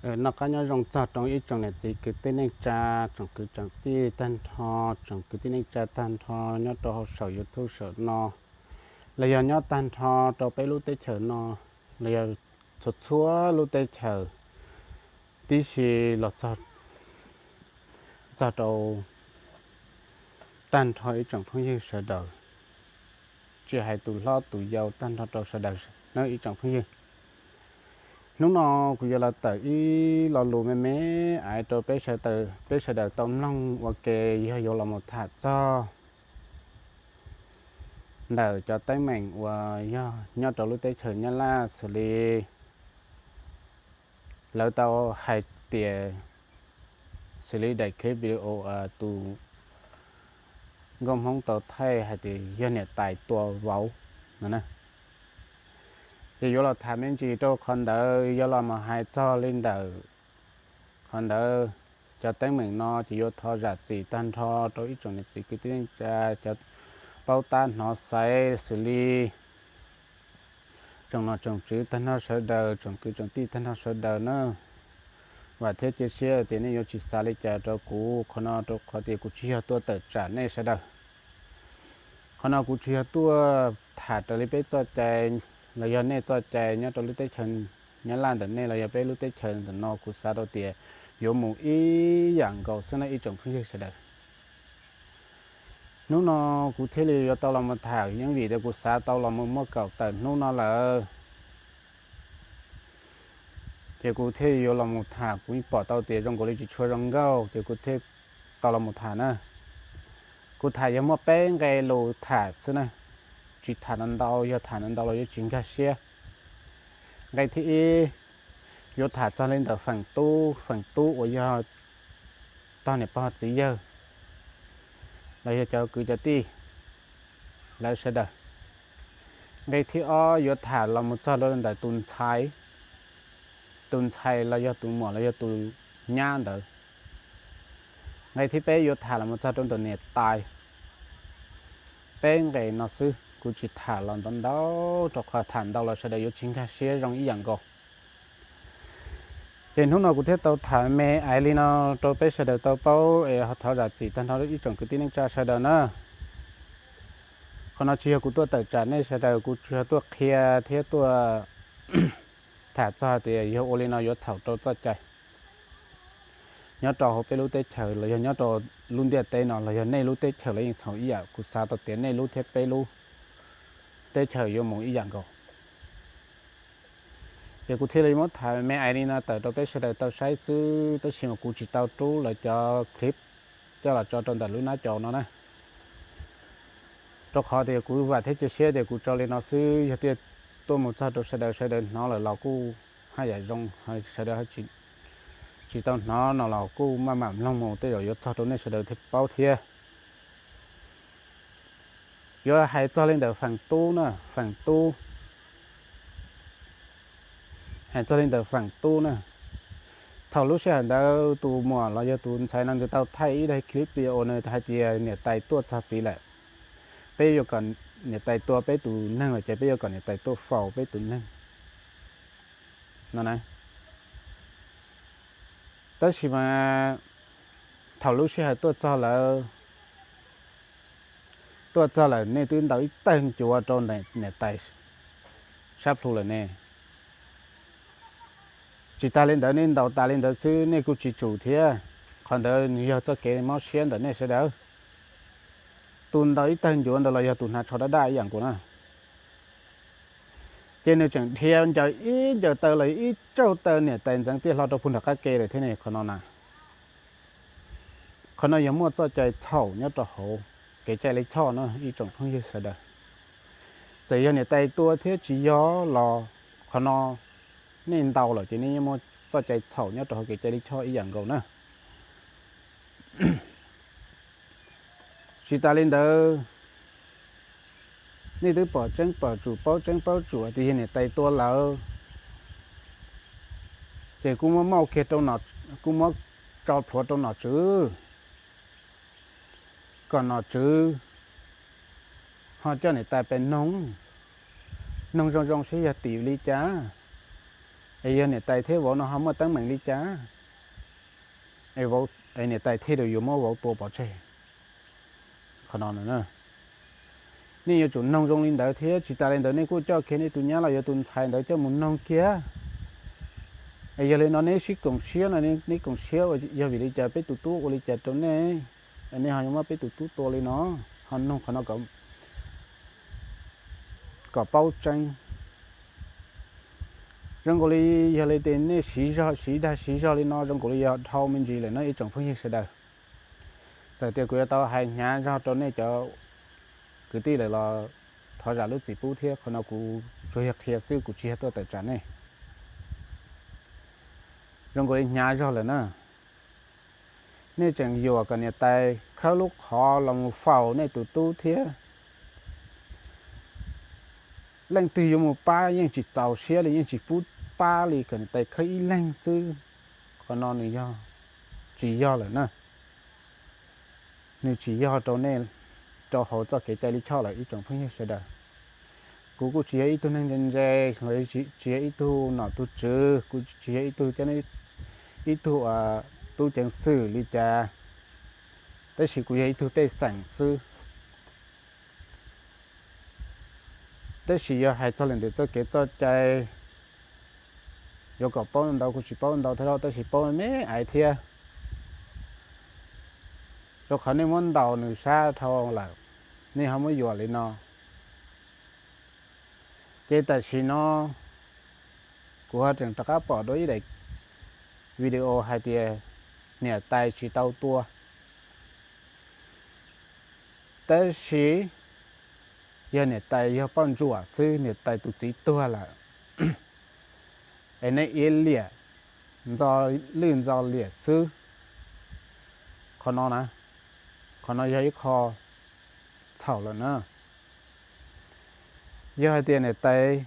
Noj qab nyob zoo txog rau ib tsoom niam txiv kwv tij neej tsa, tsoom kwv tsoom tij tag nrho, tsoom kwv tij neej tsa tag nrho nyob rau hauv saum YouTube saum no, los yog nyob tag nrho rau peb lub teb chaws no, los yog txhua txhua lub teb chaws tib si los txog rau tag nrho ib tsoom phooj ywg sawv daws, tsis hais tus hlob tus yau tag nrho rau sawv daws nawb ib tsoom phooj ywg. Hnub no kuv yuav los tawm ib lo lus me me aiv rau peb sawv daws tau mloog ua ke, yog yuav los mus tham txog ntawm cov teeb meem uas yog nyob rau lub teb chaws Nyab Laj xws li lawv tau hais tias, xws li daim clip video tus nkauj Hmoob tau thaij hais tias yog niam tais tua vauv no na. Ces yuav los tham me ntsis rau qhov ntawd, yuav los mus hais txog li ntawm qhov ntawd, cov teeb meem no ces yuav thov zam txim tag nrho rau ib tsoom niam txiv kwv tij neej tsa, cov paub tab hnov xaiv xws li tsoom nom tsoom tswv tag nrho sawv daws, tsoom kwv tsoom tij tag nrho sawv daws na. Vam thiab cia siab tias nej yuav tsis xav li cas rau kuv qhov no, rau qhov tias kuv tsis yog tuaj tawm tsam nej sawv daws. Qhov no kuv tsis yog tuaj tham raws li peb txoj cai los yog nej txoj cai nyob rau lub teb chaws Nyab Laj ntawm nej los yog peb lub teb chaws ntawm no, kuv xav tau tias yuav mus ib yam nkaus xwb na ib tsoom phooj ywg sawv daws. Hnub no kuv thiaj li yuav tau los mus tham, yeej vim tias kuv xav tau los mus muaj kaum tawm hnub no lawm, ces kuv thiaj yuav los mus tham. Kuv pom tau tias zoo nkaus li tsis tshua zoo nkauj, ces kuv thiaj tau los mus tham na. Kuv tham yog muaj peb nqe lus tham xwb na, tsis tham ntau ntau, yog tham ntau ntau los yuav tsis nkag siab. Nqe thib ib, yuav tham txog li ntawm feem tub, feem tub uas yog tog niam pog txiv yawg los yog cov kwv cov tij lawv sawv daws. Nqe thib ob yuav tham los mus txog rau ntawm tus ntxhais, tus ntxhais los yog tus muam los yog tus nyab ntawd. Nqe thib peb yuav tham los mus txog rau ntawm niam tais. Peb nqe no xwb, kuv tsis tham los ntau ntau rau qhov tham ntau los sawv daws yuav tsis nkag siab zoo ib yam nkaus. Ces hnub no kuv thiaj tau tham me aiv li no rau peb sawv daws tau paub es thov zam txim tag nrho ib tsoom kwv tij neej tsa sawv daws na. Qhov no tsis yog kuv tuaj tawm tsam nej sawv daws, kuv tsuas yog tuaj qhia thiab tuaj tham txog tias yog ua li no yuav txhaum rau txoj cai nyob rau hauv peb lub teb chaws los yog nyob rau lub ntiaj teb no los yog nej lub teb chaws los yeej txhaum ib yam. Kuv xav tau tias nej lub thiab peb lub teb chaws yuav mus ib yam nkaus. Ces kuv thiaj li muab tham me aiv li no tawm rau peb sawv daws tau saib xwb, tab sis mas kuv tsis tau rub lawv cov clip coj los tso rau ntawm lub nab cau no na. Rau qhov tias kuv vam thiab cia siab tias kuv tso li no xwb, yog tias tuaj mus txog rau sawv daws, sawv daws hnov lawm los kuj haj yam zoo, sawv daws tsis tau hnov no los kuj maj mam mloog mus, tej zaum yuav txog rau nej sawv daws thiaj paub thiab. Yuav hais txog li ntawm feem tub na, feem tub. Hais txog li ntawm feem tub na, thaum lub sij hawm ntawd tus muam los yog tus ntxhais no nws tau thaij ib daim clip video nws hais tias niam tais tuaj txog tid lawm, peb yuav kom niam tais tua peb tus neeg lawm ces peb yuav kom niam tais tuaj faus peb tus neeg no na. Tab sis mas thaum lub sij hawm tuaj txog lawm, tuaj txog lawm nej twb ntaus ib tawg ncuav rau niam tais sab plhu lawm ne. Tsis tas li ntawd, nej ntaus tas li ntawd xwb nej kuj tsis tsum thiab. Qhov ntawd nws yog txoj kev mob siab ntawm nej sawv daws. Tus ntaus ib tawg ncuav ntawd los yog tus hnav tsho daj daj ib yam nkaus na, ces nws tseem dhia ncaws ib ncaws taw los ib tsaug taw niam tais ntxeev tiaj hlo rau puag nram qab ke lawm thiab ne. Qhov no na, qhov no yog muaj txoj cai txhaum nyob rau hauv kev cai lij choj na ib tsoom phooj ywg sawv daws. Txawm yog niam tais tua thiab tsis yog los qhov no nej ntaus lawm ces nej yeej muaj txoj cai txhaum nyob rau hauv kev cai lij choj ib yam nkaus na. Tsis tas li ntawd, nej twb pom tseeb pom tsum paub tseeb paub tsum tias yog niam tais tua lawm, ces kuj muab mauj kiag rau, kuj muab tso plhuav rau nom tswv, kom nom tswv ho coj niam tais pes noog, noog zoo zoo seb yog tim li cas. Es yog niam tais thiab vauv no ho muaj teeb meem li cas, es niam tais thiaj li yuav muab vauv tua pov tseg? Qhov no, nej yuav tsum noog zoo li ntawd thiab. Tsis tas li ntawd nej kuj coj kiag nej tus nyab los yog tus ntxhais ntawd coj mus noog kiag. Es yog li no neb sib koom siab no, neb koom siab ua yog vim li cas peb tus tub ua li cas rau nej, nej ho yuav muab peb tus tub tua li no? Ho noog qhov no kom paub tseeb. Zoo nkaus li yog li tias nej siv zog siv dag siv zog li no zoo nkaus li yog dhau me ntsis lawm no ib tsoom phooj ywg sawv daws. Txawm tias kuv yuav tau hais hnyav zog rau nej cov kwv tij lawm los thov zam lub txim pub thiab, qhov no kuv tsuas yog qhia xwb, kuv tsis yog tuaj tawm tsam nej. Zoo nkaus li hnyav zog lawm na. Nej tseem yuam kom niam tais khawb lub qhov los mus faus nej tus tub thiab. Leej twg yuav mus pab yeej tsis txaus siab li, yeej tsis pub pab li, kom niam tais khawb ib leeg xwb. Qhov no nws yog, tsis yog lawm na. Nws tsis yog rau nej, rau hauv txoj kev cai lij choj lawm ib tsoom phooj ywg sawv daws. Kuv kuj tsis yog ib tug neeg ntse ntse los tsis yog ib tug nom tug tswv, kuv tsis yog ib tug, ib tug tub ceev xwm li cas, tab sis kuv yog ib tug pej xeem xwb. Tab sis yog hais txog li ntawm txoj kev txoj cai, yuav kom paub ntau kuj tsis paub ntau thiab, tab sis paub me me aiv thiab. Rau qhov nej muab ntaus nws sab dhau lawm, nej ho muab yuam li no. Ces tam sim no kuv ho tseem rov qab pom dua ib daim video hais tias niam tais tsis tau tua. Tab sis yog niam tais yog poj ntsuam xwb, niam tais tus txiv tuag lawm, es nej iab liam ntxo lwj ntxo liam xwb. Qhov no na, qhov no yog ib qho txhaum lawm na. Yog hais tias niam tais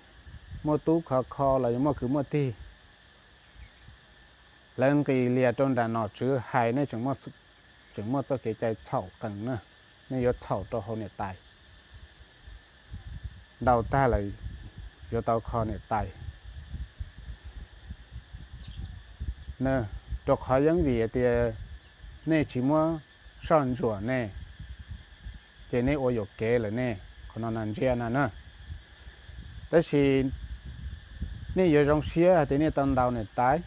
muaj tub khov kho los yog muaj kwv muaj tij, lawv nqis lias rau nram nom tswv hais, nej tseem muaj txoj kev cai txhaum qees na. Nej yuav txhaum rau hauv niam tais. Ntaus tag lawm yuav tau kho niam tais. Rau qhov yeeb vim hais tias nej tsis muab soj ntsuam nej, ces nej ua yuam kev lawm nej, qhov no na ntsia na na. Tab sis nej yuav zoo siab hais tias nej tau ntaus niam tais.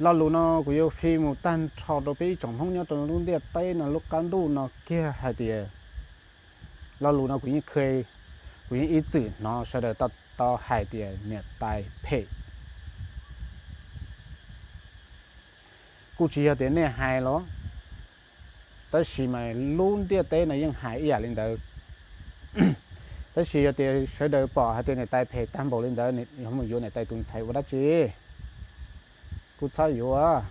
Lo lus no kuv yuav fij mus tag nrho rau peb ib tsoom Hmoob nyob rau lub ntiaj teb no lub qab ntuj no kiag hais tias, lo lus no kuv yeej, kuv yeej ib txwm hnov sawv daws tau hais tias niam tais phem. Kuj tsis yog tias nej hais los, tab sis mas lub ntiaj teb no yeej hais ib yam li ntawd. Tab sis yog tias sawv daws pom hais tias niam tais phem tag npaum li ntawd, yuav mus yuav niam tais tus ntxhais ua dab tsi? Kuj txhob yuav.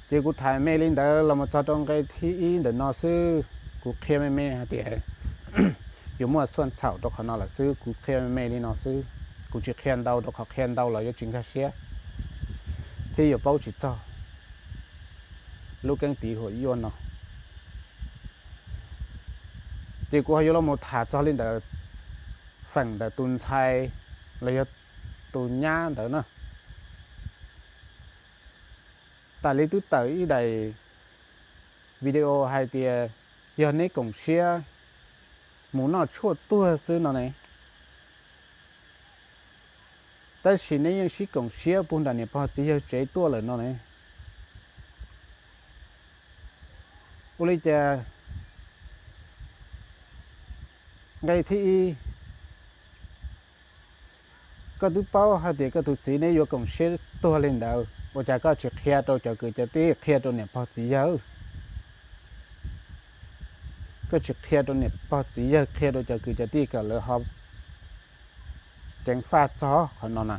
Ces kuv tham me li ntawd los mus txog rau nqe thib ib ntawm no xwb, kuv qhia me me hais tias yuav muaj xuaj txhaum rau qhov no lawm xwb, kuv qhia me me li no xwb. Kuv tsis qhia ntau rau qhov qhia ntau los yuav tsis nkag siab thiab yuav paub tsis txog lub keeb tiv huam yuaj no. Ces kuv ho yuav los mus tham txog li ntawm feem ntawm tus ntxhais los yog tus nyab ntawd na. Tam li twb tawm ib daim video hais tias yog neb koom siab mus noj tshuaj tuag xwb no ne, tab sis neb yeej sib koom siab puag nram niam pog txiv yawg tsev tuaj lawm no ne. Ua li cas nqe thib ib, koj twb paub hais tias koj tus txiv neb yuav koom siab tuag li ntawd, ua cas koj tsis qhia rau cov kwv cov tij, qhia rau niam pog txiv yawg? Koj tsis qhia rau niam pog txiv yawg, qhia rau cov kwv cov tij kom lawv ho ceev faj txog qhov no na.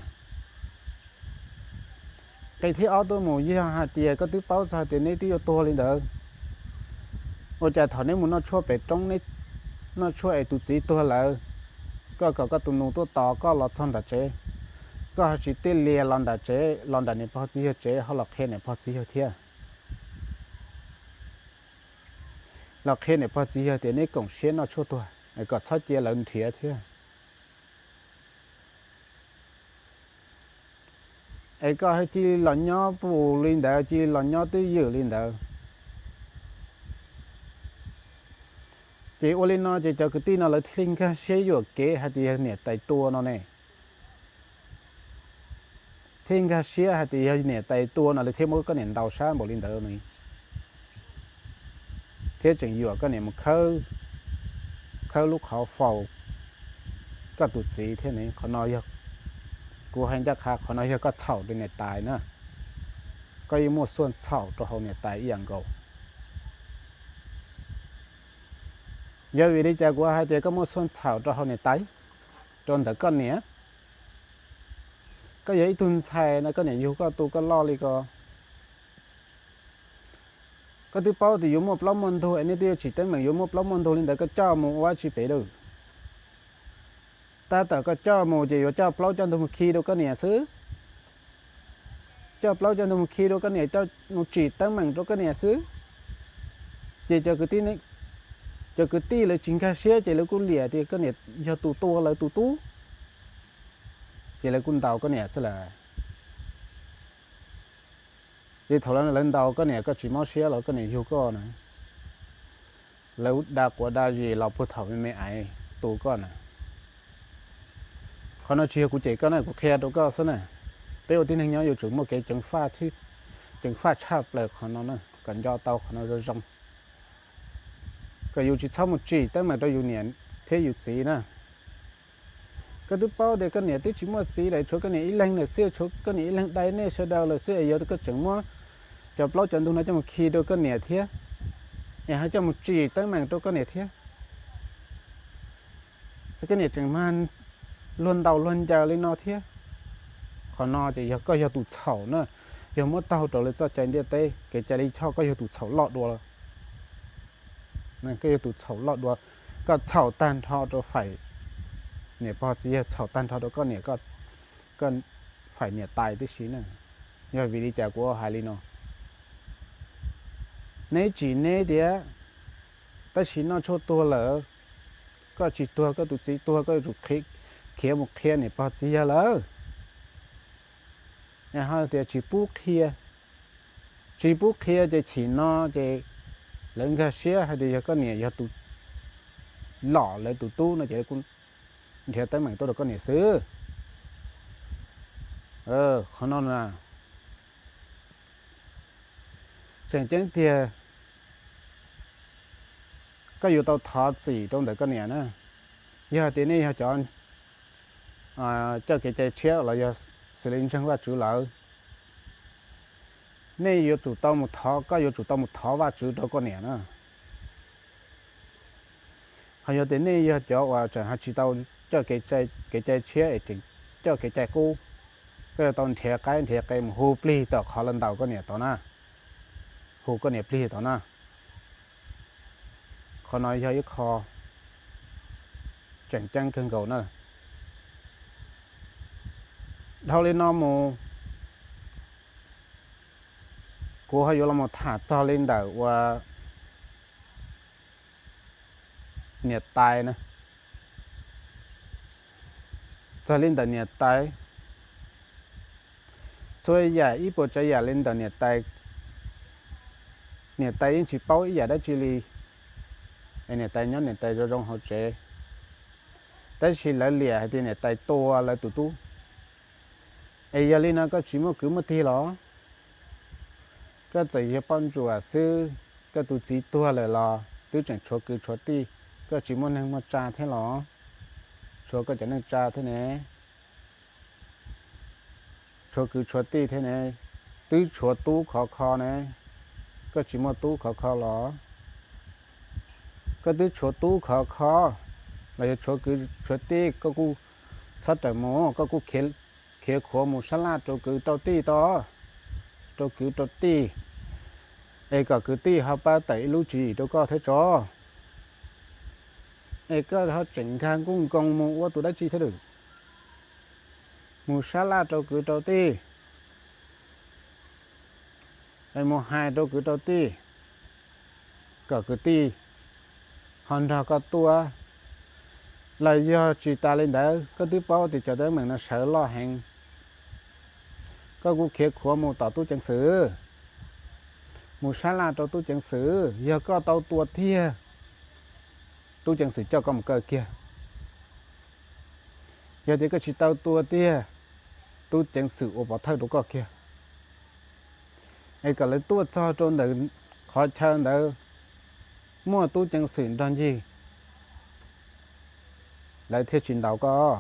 Nqe thib ob tuaj mus, yog hais tias koj twb paub txog hais tias neb twb yuav tuag li ntawd, ua cas thaum neb mus noj tshuaj pem roob, neb noj tshuaj es tus txiv tuag lawm, koj kom koj tus nus tuaj tos koj los txog nram tsev, koj ho tsis tij lias los nram tsev, los nram niam pog txiv yawg tsev ho los qhia niam pog txiv yawg thiab? los qhia niam pog txiv yawg tias neb koom siab noj tshuaj tuag, kom txhob cia lawv nrhiav thiab. Es koj cia li los nyob pus li ntawd, cia li los nyob twj ywm li ntawd. Ces ua li no ces cov kwv tij no lawv thiaj li nkag siab yuam kev hais tias yog niam tais tua no ne. Thiaj nkag siab hais tias yog niam tais tua no lawv thiaj muab koj niam ntaus sab npaum li ntawd no, thiab tseem yuam koj niam mus khawb, khawb lub qhov faus koj tus txiv thiab ne. Qhov no yog, kuv hais ncaj qha qhov no yog koj txhaum rau niam tais na. Koj yeej muaj xuaj txhaum rau hauv niam tais ib yam nkaus. Yog vim li cas kuv hais tias koj muaj xuaj txhaum rau hauv niam tais, rau ntawm koj niam? Koj yog ib tug ntxhais no, koj niam yug koj tu koj loj li ko, koj twb paub tias yuav muaj plaub muaj ntug es nej twb yuav tsim teeb meem yuav muaj plaub muaj ntug li ntawd, koj coj mus ua dab tsi pem lawm? Tab tom koj coj mus ces yuav coj plaub coj ntug mus khi rau koj niam xwb. Coj plaub coj ntug mus khi rau koj niam, coj mus tsim teeb meem rau koj niam xwb. Ces cov kwv tij lawv tsis nkag siab ces lawv kuj liam tias koj niam yog tus tua lawv tus tub, ces lawv kuj ntaus koj niam xwb lawm. Ces thaum lawv ntaus koj niam koj tsis mob siab los koj niam yug koj na, lawv da quav da zis los puag thaum me me aiv tu koj na. Qhov no tsis yog kuv cem koj na, kuv qhia rau koj xwb na. Peb ua tib neeg nyob yuav tsum muaj kev ceev faj tshaj plaws qhov no na, kom nco tau qhov no zoo zoo, kom yus tsis txhob mus tsim teeb meem rau yus niam thiab yus txiv na. Koj twb paub tias koj niam twb tsis muaj txiv lawm, tshuav koj niam ib leeg lawm xwb, tshuav koj niam ib leeg dai nej sawv daws lawm xwb es yuav koj tseem muab cov plaub cov ntug no coj mus khi rau koj niam thiab, es ho coj mus tsim teeb meem rau koj niam thiab, koj niam tseem mag luag ntaus luag ncaws li no thiab. Qhov no ces yog koj yog tus txhaum na, yog muab taug rau lawv txoj cai ntiaj teb kev cai lij choj koj yog tus txhaum loj dua. Koj yog tus txhaum loj dua, koj txhaum tag nrho rau faim niam pog txiv yawg, txhaum tag nrho rau koj niam, koj faim niam tais tib si na. Yog vim li cas kuv hais li no? Neb tsim neb tias tab sis noj tshuaj tuag lawm, koj tsis tuag koj tus txiv tuag koj yuav tsum khiav mus qhia niam pog txiv yawg lawm. Ho tias tsis pub qhia, tsis pub qhia ces chim no ces lawv nkag siab hais tias yog koj niam yog tus lom lawv tus tub no ces kuj nrhiav teeb meem tuaj rau koj niam xwb. Qhov no na, tseem ceeb tiag, koj yuav tau thov txim rau ntawm koj niam na. Yog hais tias nej yog cov coj kev cai tshiab los yog xws li ntseeg Vajtswv lawm, nej yuav tsum tau mus thov, koj yuav tsum tau mus thov Vajtswv rau koj niam na. Ho yog tias nej yog cov uas tseem ho tsis tau coj kev cai tshiab es tseem coj kev cai qub, koj yuav tau nrhiav qaib nrhiav qe mus hu plig tom qhov lawv ntaus koj niam tod na, hu koj niam plig tod na. Qhov no yog ib qho tseem ceeb kawg nkaus na. Dhau li no mus, kuv ho yuav los tham txog li ntawm uas niam tais na, txog li ntawm niam tais. Txhua yam ib puas tsav yam li ntawm niam tais, niam tais yeej tsis paub ib yam dab tsi li, es niam tais nyob niam tais zoo zoo hauv tsev, tab sis lawv liam hais tias niam tais tua lawv tus tub. Es yog li no koj tsis muaj kwv muaj tij los? Koj txawm yog poj ntsuam xwb, koj tus txiv tuag lawm los twb tseem tshuav kwv tshuav tij, koj tsis muaj neeg muaj tsa thiab los? Tshuav koj cov neej tsa thiab ne, tshuav kwv tshuav tij thiab ne, twb tshuav tub khov kho ne, koj tsis muaj tub khov kho los? Koj twb tshuav tub khov kho los yog tshuav kwv tshuav tij, koj kuj txhob rawm mus, koj kuj khiav khuav mus sab laj rau kwv rau tij tod, rau kwv rau tij, es kom kwv tij ho pab tawm ib lub tswv yim rau koj thiab tso. Es koj ho tseem nkag nkuj nkoos mus ua tus dab tsi thiab lawm? Mus sab laj rau kwv rau tij, es mus hais rau kwv rau tij, kom kwv tij ho nrog koj tuaj. Los yog tsis tas li ntawd, koj twb paub tias cov teeb meem no sawv loj heev, koj kuj khiav khuav mus tom tub ceev xwm, mus sab laj rau tub ceev xwm. Yog koj tau tua tiag, tub ceev xwm coj koj mus kaw kiag. Yog tias koj tsis tau tua tiag, tub ceev xwm ua pov thawj rau koj kiag, es kom lawv tuaj txog rau ntawm qhov chaw ntawd muaj tub ceev xwm nrog ncig, lawv thiaj tsis ntaus koj,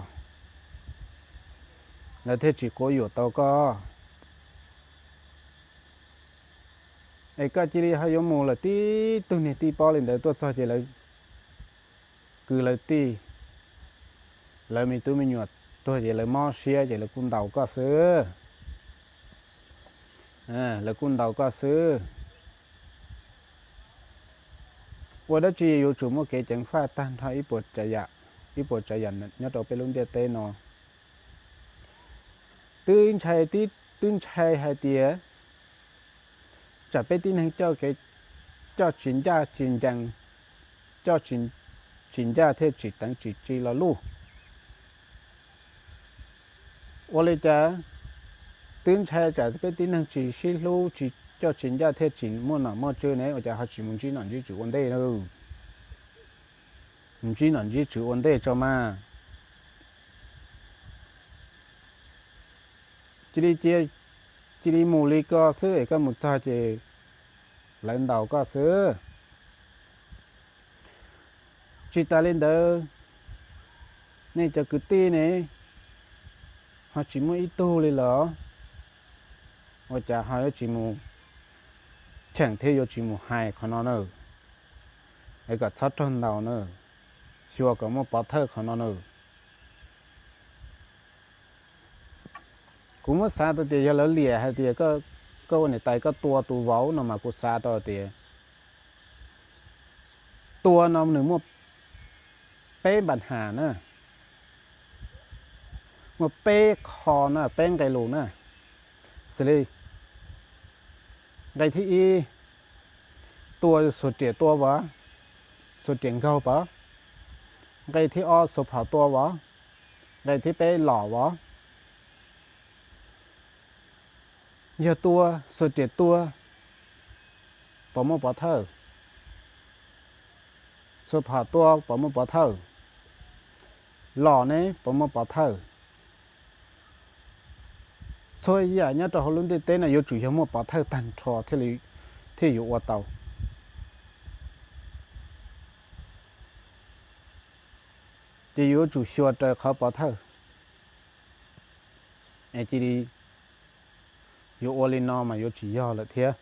lawv thiaj tsis quab yuam tau koj. Es koj cia li ho yuav mus lawm, tib tug niag tij pob li ntawd tuaj txog ces lawv kwv lawv tij, lawv me tub me nyuam tuag ces lawv mob siab ces lawv kuj ntaus koj xwb. Lawv kuj ntaus koj xwb. Ua dab tsi yuav tsum muaj kev ceev faj tag nrho ib puas tsav yam, ib puas tsav yam nyob rau peb lub ntiaj teb no. Twb ntshai, twb ntshai hais tias tsam peb tib neeg coj kev, coj tsis ncaj tsis ncees, coj tsis ncaj thiaj tsis teev tsis tsi los luj. Ua li cas twb ntshai tsam peb tib neeg tsis sib hlub, tsis coj tsis ncaj thiaj tsis muaj nom muaj tswv ne, ua cas ho tsis mus ntsib nom ntsib tswv ua ntej na? Mus ntsib nom ntsib tswv ua ntej tso mas. Cia li cia, cia li mus li ko xwb es koj mus txog ces lawv ntaus koj xwb. Tsis tas li ntawd, nej cov kwv tij ne, ho tsis muaj ib tug li los? Ua cas ho yuav tsis mus cheem thiab yuav tsis mus hais qhov no na? Es kom txhob raug ntaus na, xyuas kom muaj pov thawj qhov no na. Kuv muab xav tau tias yog lawv liam hais tias koj ua niam tais koj tua tus vauv no mas kuv xav tau tias tua no nws muaj peb npa nham na, muaj peb qho na, peb nqe lus na. Xws li nqe thib ib, tua xuas riam tua vov, xuas riam nkaug pov. Nqe thib ob, xuas phom tua vov. Nqe thib peb, lom vov. Yog tua, xuas riam tua, puas muaj pov thawj? Xuas phom tua puas muaj pov thawj? Lom ne puas muaj pov thawj? Txhua yam nyob rau hauv lub ntiaj teb no yuav tsum yog muaj pov thawj tag nrho thiaj yuav ua tau. Ces yuav tsum xyuas raws qhov pov thawj. Es cia li yuav ua li no mas yuav tsis yog lawm thiab.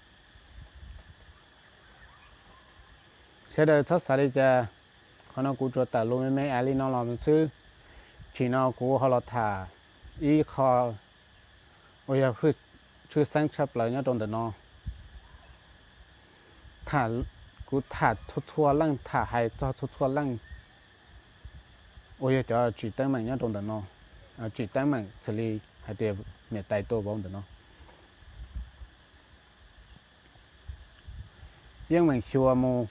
Sawv daws txhob xav li cas, qhov no kuv tsuas tawm lus me me av li no los xwb. Chim no kuv ho los tham ib qho uas yog tshwj xeeb tshaj plaws nyob rau ntawm no. Kuv tham txhua txhua leej, tham hais txog txhua txhua leej uas yog cov tsim teeb meem nyob rau ntawm no, tsim teeb meem xws li hais tias niam tais tua vauv ntawm no. Yeej meem xyuas mus,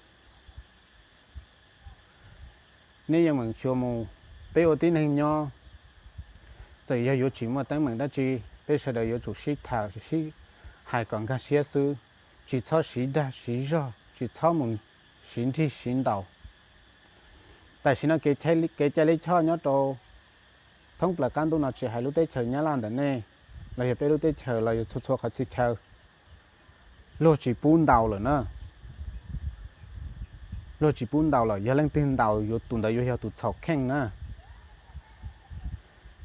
neb yeej meem xyuas mus, peb ua tib neeg nyob, txawm yog yuav tsim muaj teeb meem dab tsi, peb sawv daws yuav tsum sib tham sib hais kom nkag siab xwb, tsis txhob siv dag siv zog, tsis txhob mus siv nrig siv ntaus. Tam sim no kev cai lij choj nyob rau thoob plaws qab ntuj no tsis hais lub teb chaws Nyab Laj ntawm nej los yog peb lub teb chaws los yog txhua txhua qhov txhia chaw, luag tsis pub ntaus lawm na. Luag tsis pub ntaus lawm, yog leej twg ntaus yuav tus ntawd yuav yog tus txhaum kheej na.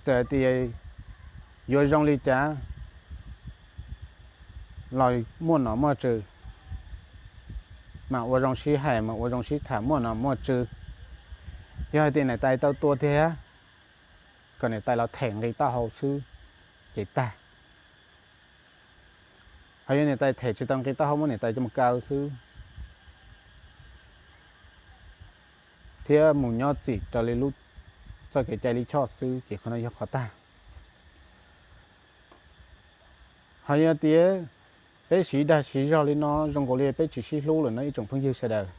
Txawm tias yuav zoo li cas los muaj nom muaj tswv, mas ua zoo sib hais mas ua zoo sib tham muaj nom muaj tswv. Yog hais tias niam tais tau tua tiag, kom niam tais los them nqi taub hau xwb ces tag. Ho yog niam tais them tsis tau nqi taub hau muab niam tais coj mus kaw xwb, thiab mus nyob txim raws li lub txoj kev cai lij choj xwb ces qhov no yog qhov tag. Ho yog tias peb siv dag siv zog li no zoo nkaus li peb tsis sib hlub lawm no ib tsoom phooj ywg sawv daws.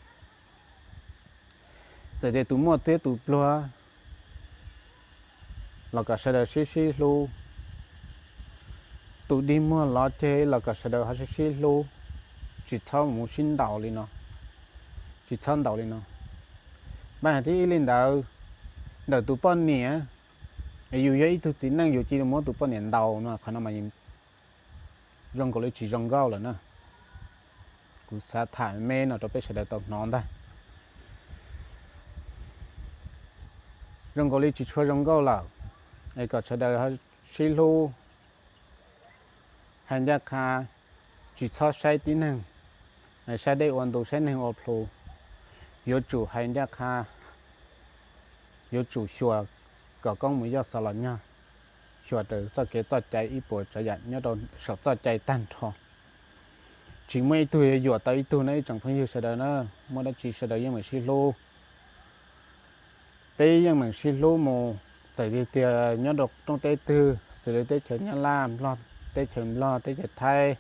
Txawm tias tus muaj thiab tus pluag los kom sawv daws sib sib hlub, tus dig muag lov ceg los kom sawv daws ho sib sib hlub, tsis txhob mus sib ntaus li no, tsis txhob ntaus li no. Mas hais thiab ib li ntawd, ntawm tus poj niam, yus yog ib tug txiv neej yus cia li muab tus poj niam ntaus no, qhov no mas zoo nkaus li tsis zoo nkauj lawm na. Kuv xav tham me no rau peb sawv daws tau hnov ntag. Zoo nkaus li tsis tshua zoo nkauj lawm, es kom sawv daws sib hlub, hais ncaj qha, tsis txhob saib tib neeg, saib dej ua ntu, saib neeg ua plhu. Yuav tsum hais ncaj qha, yuav tsum xyuas kom koob mus yoj xos los nyog, xyuas raws txoj kev txoj cai ib puas tsav yam nyob rau saum txoj cai tag nrho. Tsis muaj ib tug yuav yuam tau ib tug na ib tsoom phooj ywg sawv daws na, muaj dab tsi sawv daws yeej meem sib hlub. Peb yeej meem sib hlub mus, txawm tiag tiag nyob rau rooj teb twg, xws li teb chaws Nyab Laj, Nplog, teb chaws Nplog, teb chaws Thaib,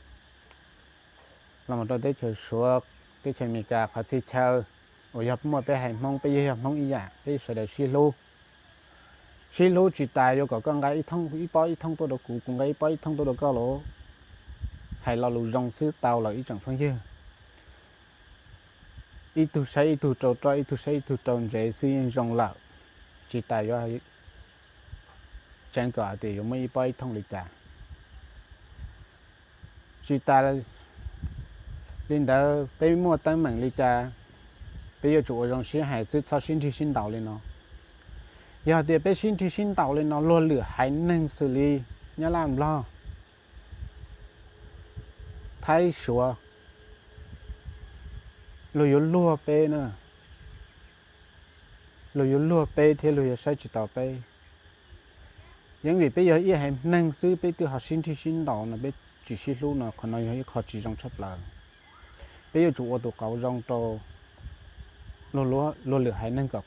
los mus rau teb chaws Suav, teb chaws Amelikas, qhov txhia chaw uas yog muaj peb haiv Hmoob, peb yeej yog Hmoob ib yam, peb sawv daws sib hlub. Sib hlub tsis tas yuav kom koj nqa ib thooj, ib pob ib thooj tuaj rau kuv, kuv nqa ib pob ib thooj tuaj rau koj los hais lo lus zoo xwb tau lawm ib tsoom phooj ywg. Ib tug saib ib tug rau roj, ib tug saib ib tug rau ntsev xwb yeej zoo lawm, tsis tas yuav tseev kom hais tias yuav muaj ib pob ib thooj li cas. Tsis tas li ntawd peb muaj teeb meem li cas, peb yuav tsum ua zoo sib hais xwb, txhob sib nrig sib ntaus li no. Yog tias peb sib nrig sib ntaus li no, luag lwm haiv neeg xws li Nyab Laj, Nplog, Thaib, Suav, luag yuav luag peb na, luag yuav luag peb thiab luag yuav saib tsis taus peb. Yeej vim peb yog ib haiv neeg xwb peb twb ho sib nrig sib ntaus no, peb tsis sib hlub no, qhov no yog ib qho tsis zoo tshaj plaws. Peb yuav tsum ua tus qauv zoo rau luag lwm haiv neeg kom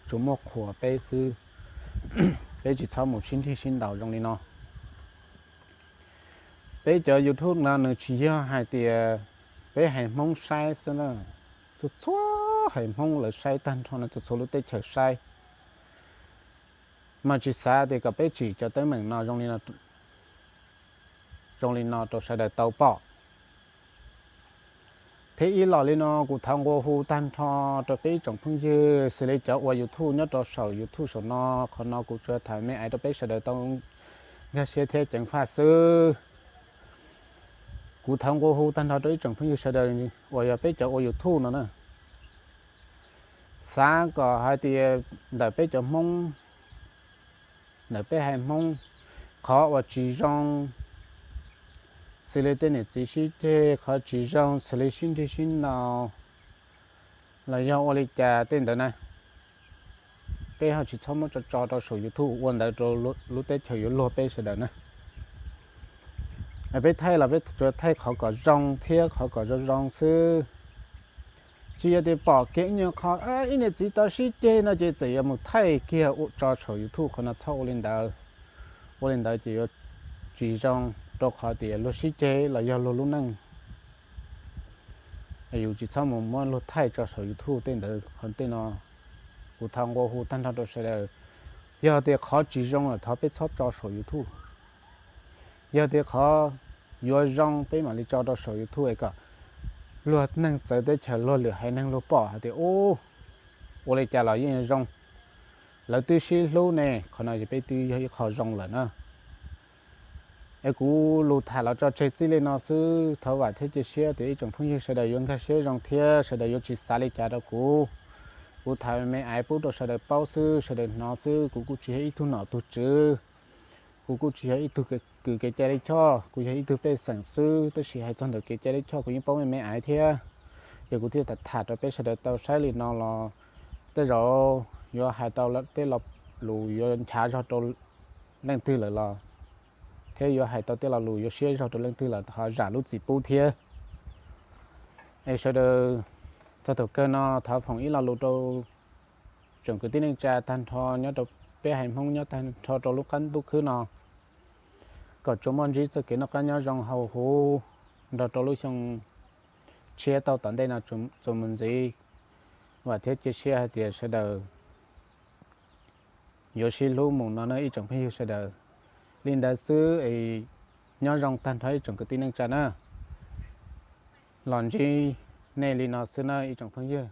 tsuas muaj qhuas peb xwb, peb tsis txhob mus sib nrig sib ntaus zoo li no. Peb cov YouTube no nws tsis yog hais tias peb haiv Hmoob saib xwb na, txhua txhua haiv Hmoob lawv saib tag nrho no, txhua txhua lub teb chaws saib. Mas tsis xav tias kom peb tsim cov teeb meem no zoo li no rau sawv daws tau pom. Thiab ib los li no kuv thov nqua hu tag nrho rau peb ib tsoom phooj ywg xws li cov ua YouTube nyob rau saum YouTube saum no, qhov no kuv tsuas tham me aiv rau peb sawv daws tau nkag siab thiab ceev faj xwb. Kuv thov nqua hu tag nrho rau ib tsoom phooj ywg sawv daws uas yog peb cov ua YouTube no na, xav kom hais tias ntawm peb cov Hmoob, ntawm peb haiv Hmoob, qhov uas tsis zoo xws li tej niam txiv sib ceg, qhov tsis zoo xws li sib nrig sib ntaus los yog ua li cas tej ntawd na, peb ho tsis txhob muab tso tso rau saum YouTube ua ntawd rau lub teb chaws yuav luag peb sawv daws na. Peb thaij los peb tsuas thaij qhov kom zoo thiab qhov kom zoo zoo xwb. Tsis yog tias pom kiag ib nyuag qho ib niam txiv tau sib ceg no ces txawm yuav mus thaij kiag tso saum YouTube, qhov no txhob ua li ntawd. Ua li ntawd ces yuav tsis zoo, rau qhov tias luag sib ceg los yog luag lub neej. Yus tsis txhob mus muab luag thaij tso saum YouTube tej ntawd. Qhov tej no kuv thov nqua hu tag nrho rau sawv daws, yog tias qhov tsis zoo lawm thov peb txhob tso saum YouTube. Yog tias qhov yuav zoo peb mam li tso rau saum YouTube es kom luag neeg txawv teb chaws luag lwm haiv neeg luag pom hais tias ub, ua li cas los yeej zoo, lawv twb sib hlub ne. Qhov no ces peb twb yog ib qho zoo lawm na. Es kuv lus tham los tso tseg txij li no xwb, thov vam thiab cia siab tias ib tsoom phooj ywg sawv daws yuav nkag siab zoo thiab sawv daws yuav tsis xav li cas rau kuv. Kuv tham me aiv pub rau sawv daws paub xwb, sawv daws hnov xwb, kuv kuj tsis yog ib tug nom tug tswv, kuv kuj tsis yog ib tug kws kev cai lij choj, kuv yog ib tug pej xeem xwb, tab sis hais txog ntawm kev cai lij choj kuv yeej paub me me aiv thiab. Ces kuv thiaj tham rau peb sawv daws tau saib li no los tej zaum yuav hais tau tej lo lus yuav nchav zog rau leej twg lawm los, thiab yuav hais tau tej lo lus yuav siab zog rau leej twg lawm ho zam lub txim pub thiab. Es sawv daws, txog thaum kawg no thov foom ib lo lus rau tsoom kwv tij neej tsa tag nrho nyob rau peb haiv Hmoob nyob tag nrho rau lub qab ntuj khwb no, kom tsuas muaj ntsib txoj kev noj qab nyob zoo hauv huv nrog rau lub xyoo tshiab taug tom ntej no txuas mus ntxiv. Vam thiab cia siab hais tias sawv daws yuav sib hlub mus no na ib tsoom phooj ywg sawv daws. Li ntawd xwb es nyob zoo tag nrho ib tsoom kwv tij neej tsa na. Los ntsib nej li no xwb na ib tsoom phooj ywg.